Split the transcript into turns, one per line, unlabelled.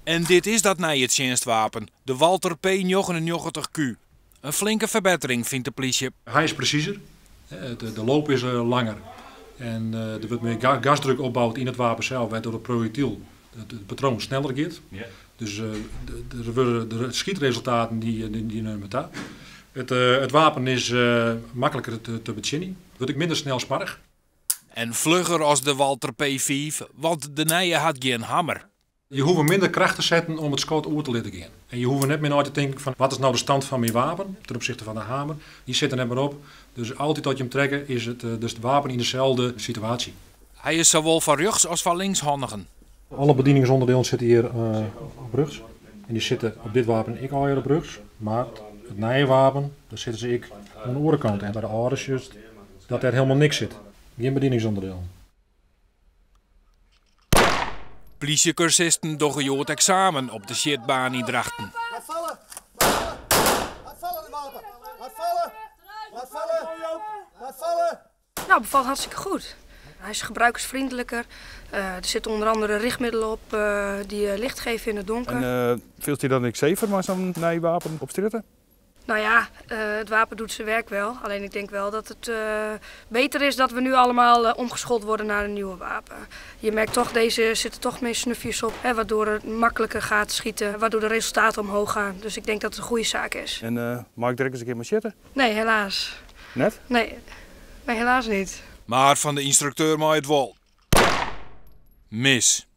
En dit is dat nije tsjinstwapen, de Walther P99Q. In flinke ferbettering, fynt de plysje.
Hy is presizer, de loop is langer en der wurdt mear gasdruk opboud yn it wapen sels, wêrtroch it projektyl, it patroan, sneller giet. Dus der wurde de skytresultaten dy nimme ta. It wapen is makliker te betsjinjen, wurdt ek minder snel smoarch.
En flugger as de Walther P5, want de nije hat gjin hammer.
Je hoege minder kracht te setten om it skot oer te litten gean. En je hoege net mear nei te tinken fan wat is no de stand fan myn wapen ten opzichte fan de hamer. Dy sit der net mear op. Dus altyd as je him trekke is it dus it wapen yn deselde situaasje.
Hy is sawol foar rjochts as foar linkshandigen.
Alle bedieningsûnderdielen sitte hjir op rjochts. En dy sitte op dit wapen ek allegear op rjochts. Mar it nije wapen, dêr sitte se ek oan de oare kant. En by de âlde sjochst dat dêr helemaal niks sit. Gjin bedieningsûnderdielen.
Plysjekursisten dogge hjoed eksamen op de sjitbaan yn Drachten.
Laat vallen! Laat vallen het wapen! Laat vallen! Laat vallen! Laat vallen!
Nou, bevalt hartstikke goed. Hij is gebruikersvriendelijker. Er zitten onder andere richtmiddelen op die licht geven in het donker.
En fielst dy dan ek safer mei sa'n nij wapen op strjitte?
Nou ja, het wapen doet zijn werk wel. Alleen ik denk wel dat het beter is dat we nu allemaal omgeschoold worden naar een nieuwe wapen. Je merkt toch, deze zitten toch meer snufjes op, hè, waardoor het makkelijker gaat schieten, waardoor de resultaten omhoog gaan. Dus ik denk dat het een goede zaak is.
En mag ik direkt eens een keer maar zitten?
Nee, helaas.
Net?
Nee, nee, helaas niet.
Mar fan de ynstrukteur mei it wol. Mis.